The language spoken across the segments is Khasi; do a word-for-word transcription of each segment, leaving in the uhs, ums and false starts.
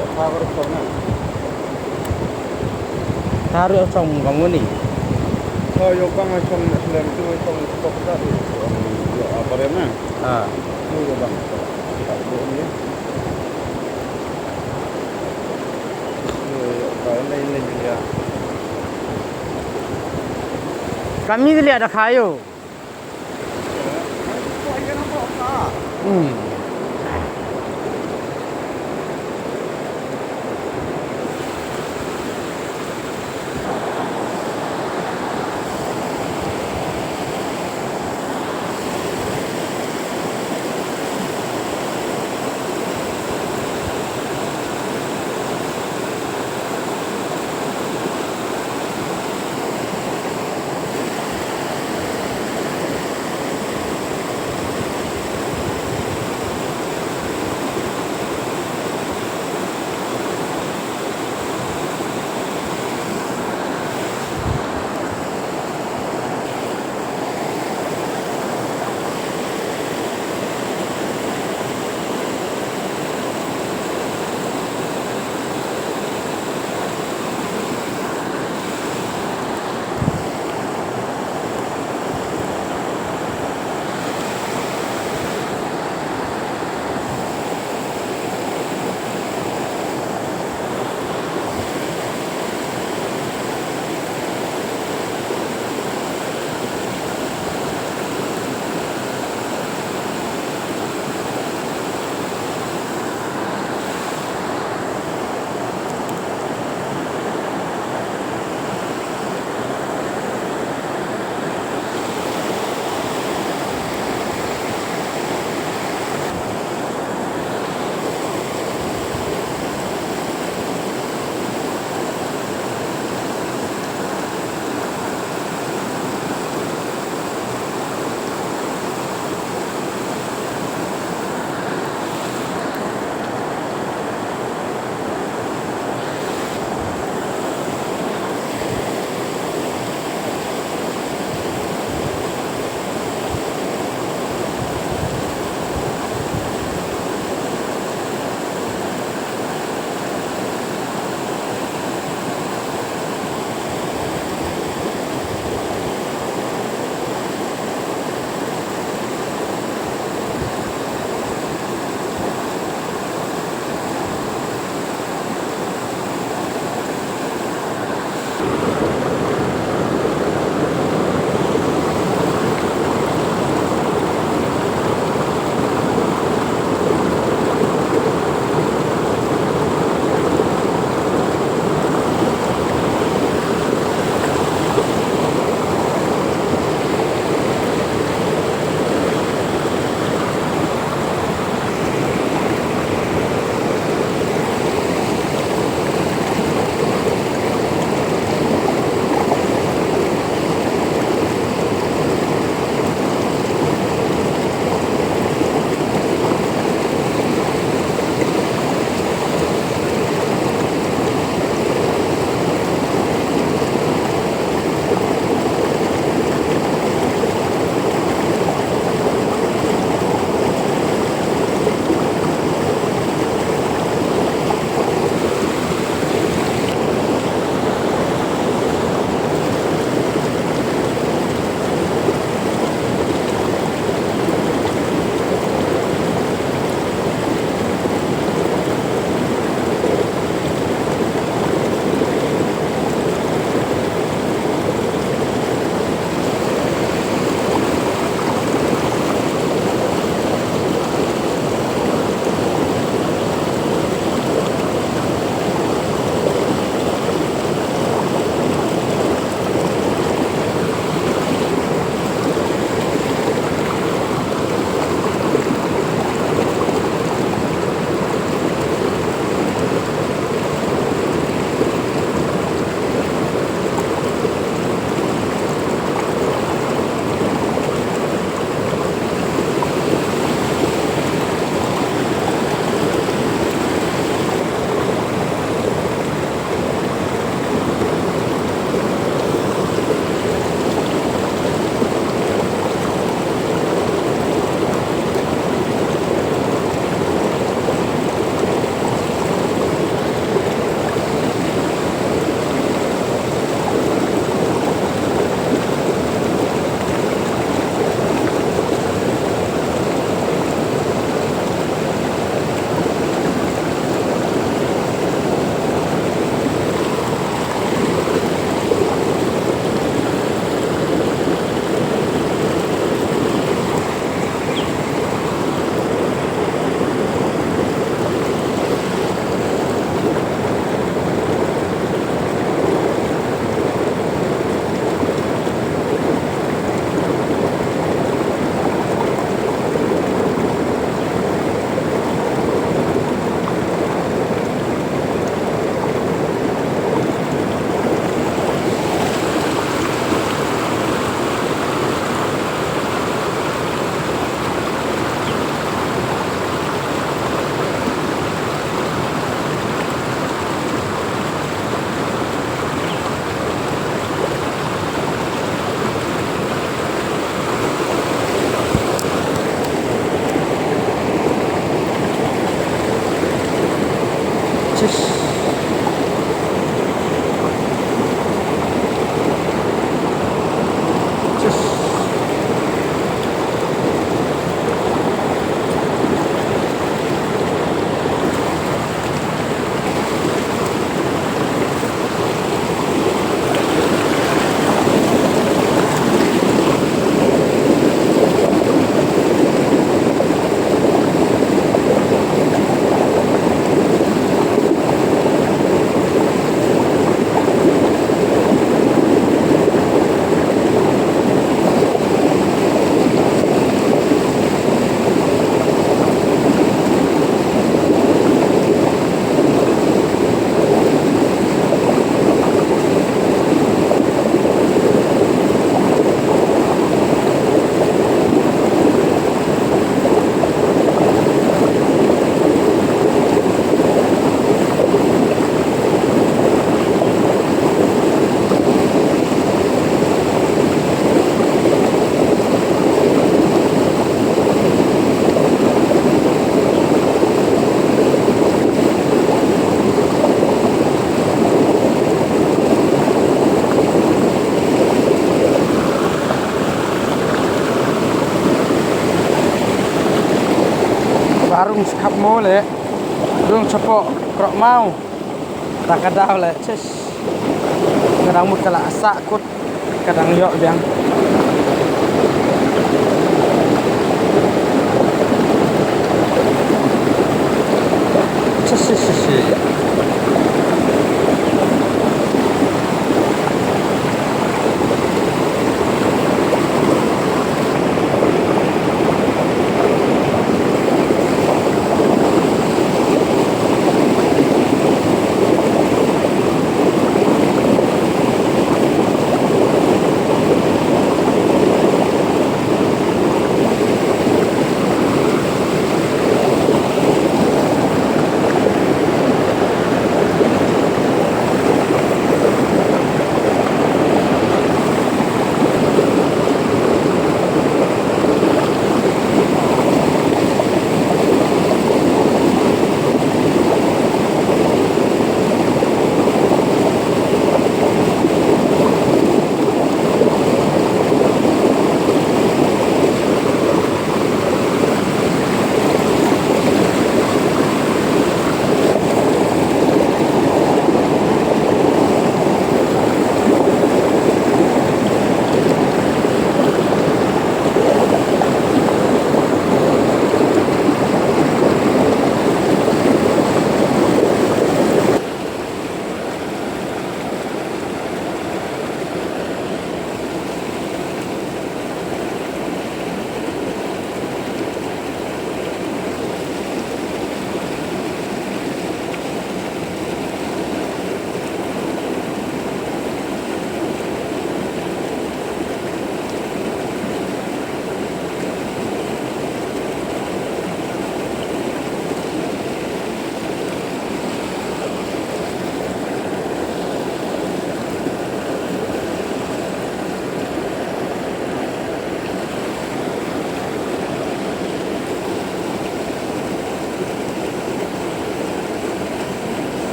Tharu chong na. Tharu chong ka muni. Oh, yo bang chong na slem tu chong tok ta tu. Yo apa dia na? Ah. Tu yo bang. Tak boleh ni. Yo, yo, ba ni ni ya. Kami lihat ada kayu. Hmm. Ba rung skhap mo le, rung chapoh krok mau. Ta ka daw le, ches. Ka dang mut ka la sah kut, ka dang ïoh biang. Ches, ches, ches, ches.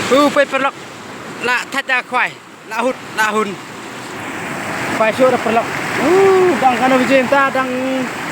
U peit paralok, la thait da khwai, la hun, la hun. Khwai shuh da paralok. U dang kano baje mynta, dang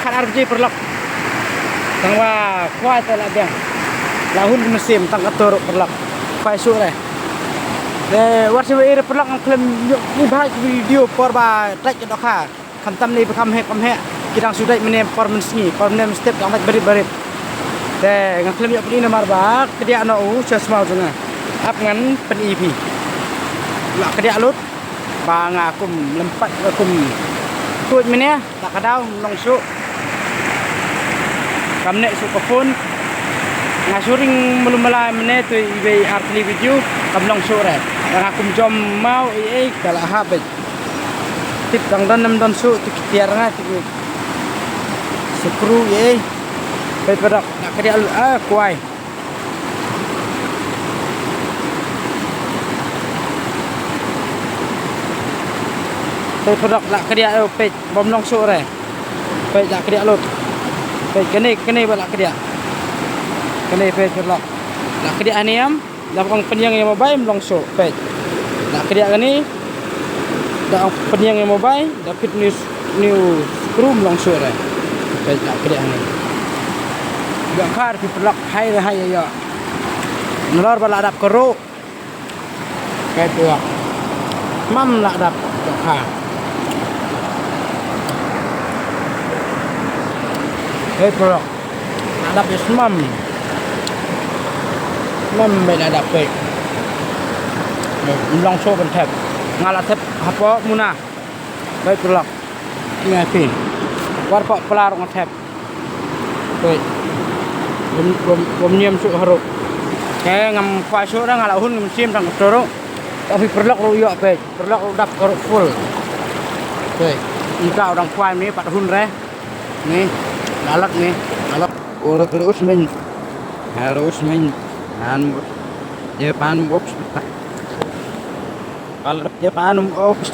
khat ar baje paralok. Tang ba khwai te la biang. La hun ka mynsiem tang katto ruh paralok. Khwai shuh re. Te wat shu ïa paralok, ngam khlem ïoh ni bha video por ba thait ka dohkha. Khamtam ne ba kham heh kham heh, ki dang shu dait mynne por mynsngi, por mynne mynstep dang dait barit barit. Te nga khlem ïoh pyni namar ba kdiah noh u sha smaw jong nga. Ap ngan pyni phi. La kdiah lut ba nga kum lympat, nga kum tuid mynne, la ka daw ym long shuh. Kam neh shuh ka phone. Nga shu ring malu mala mynne, to iwei ar tylli video kam long shuh re. Nga kum jom maw ei ei ka la hap beit. Tip dang don ym don shuh, tip tiar nga tip. Sukru ei. Peit paralok, la kdiah lut, ah, khwai. Peit paralok, la kdiah, eh, peit bym long shuh re. Peit la kdiah lut. Peit kane, kane ba la kdiah. Kane peit paralok. La kdiah hangne em. Da ong pynïeng ïa mobile ym long shuh, peit. Da kdiah kane. Da ong pynïeng ïa mobile, da fit new, new screw ym long shuh re. Peit da kdiah kane. Ïoh khar phi paralok, hai re hai ïa. Nalor ba la dap ka ruh. Peit paralok. Mam la dap ka khar. Peit paralok. La dap ïa snem. Snem beit la dap peit. Ym long shuh ban thep. Nga la thep hapoh muna. Peit paralok. Nga phi. War pok pla ruh nga thep. Peit. Bym, bym, bym ñiem shuh haruh. Te ngam khwai shuh re, nga la hun mynsiem tang katto ruh. Tang phi paralok ruh ïoh peit. Paralok ruh dap ka ruh full. Peit. Mynta u dang khwai mynne pat hun re. Ni, la lat ni, la lat. Ora terus men. Harus men. Anu. Dia pan box. Kalau dia pan box.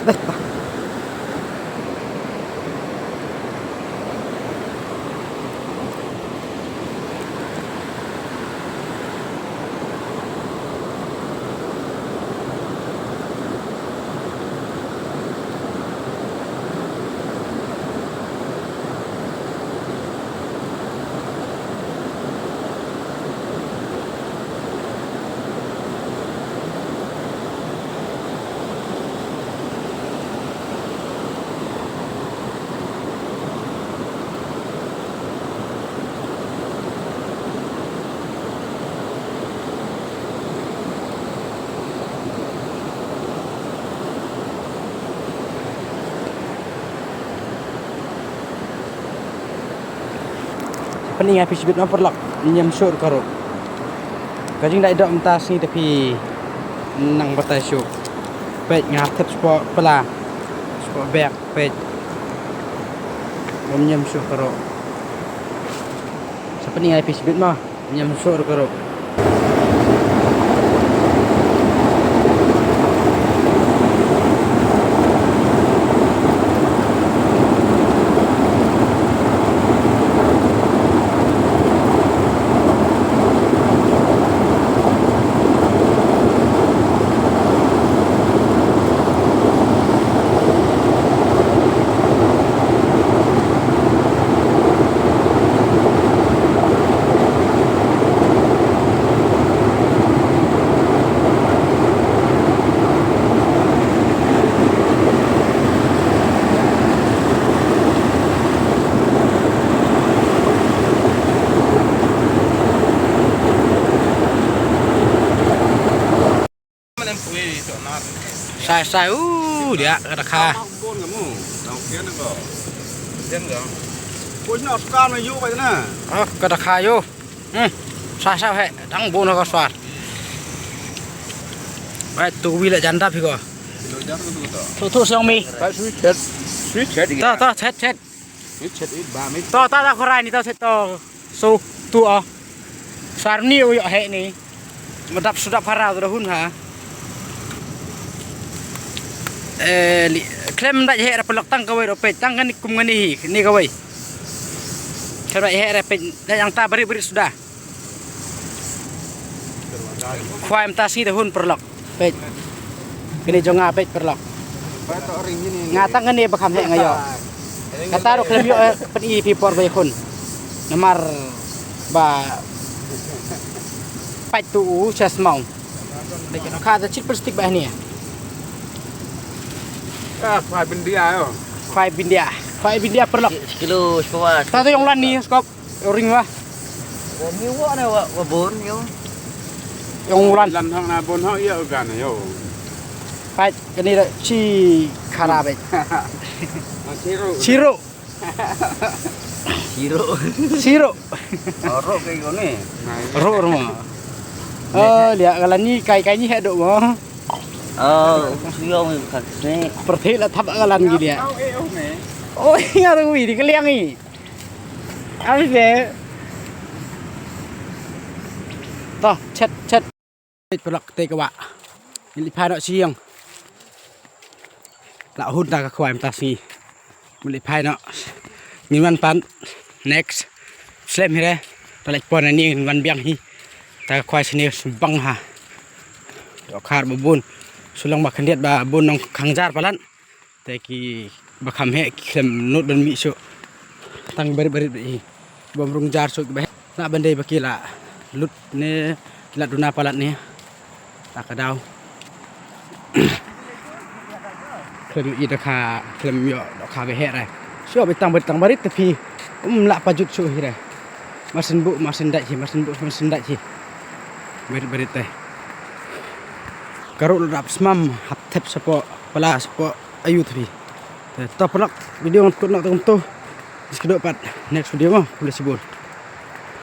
Pynïeng ïa phi shibit ma paralok, ñiem shuh ka ruh. Ka jingdait doh mynta sngi te phi nang batai shuh. Peit nga hap thep spot pla, spot bek, peit. Bym ñiem shuh ka ruh. Sa pynïeng ïa phi shibit ma. Ñiem shuh ka ruh. Sai sai u dia ka dakha. Ah, ka dakha yo. Hmm. Sai sai he dang bun ka swar. Bai tu wi la janda phi ko. Tu tu song mi. To to chet chet. To ta ta khrai ni to chet to. So tu ah. Sar ni u yo he ni. Madap sudap para tu dah hun ha. Eh, li, klem dai he ra pelok tang kawai ro peit tang kan kum ngani hi ni kawai. Klem dai he ra peit dai yang ta beri beri sudah. Khwai mynta sngi da hun paralok. Peit. Kane jong nga peit paralok. Nga tang kane ba kham heh nga ïoh. Kata ruh khlem ïoh, eh, pyni phi por ba ïakhun. Namar ba pait tu u sha smaw. Ka da chit plastik ba hne. Ah, khwai bindia yo. Khwai bindia. Khwai bindia paralok. Kilo, sekoa. Ta tu ïong lan ni skop. Ring wa. Wa mi wa na wa, wa bun yo. Ïong lan. Lan hang na bun hang ïa gan yo. Pait kane da chi khara bait. Siru. Siru. Siru. Siru. Ro kai ko ne. Ro ro ma. Oh, lia ka lan ni kai kai ni he do ma. Oh, suyong ka ne. Perthi la thap ka lan gi lia. Oh, nga ru wi di ka liang i. Ai ve. To, chet chet. Peit paralok te ka wa. Ngi leit phai noh sha ïing. La hun ta ka khwai mynta sngi. Ngi leit phai noh. Ngin wan pat next. Slem hi re. Ta leit pon ani ngin wan biang hi. Ta ka khwai sini sbang ha. Dohkha ba bun. Sulang ba khyndiat ba bun nong khang jar palat. Te ki ba kham heh ki khlem nud ban mih shuh. Tang barit barit hi. Bym rung jar shuh ki ba heh. Na ban dei ba ki la lut ne ki la duna palat ne. Ta ka daw. Khlem ïoh i dohkha, khlem ïoh dohkha ba heh rai. Shuh ba tang barit tang barit te phi. Um lah pajut shuh hi rai. Masin bu masin dait hi, masin bu masin dait hi. Barit barit te. Ka ruh la dap smam hap thep shapoh pala shapoh ayu thri. Te to paralok video ngan kut noh te kumto. Skidok pat next video mo. Khublei shibun.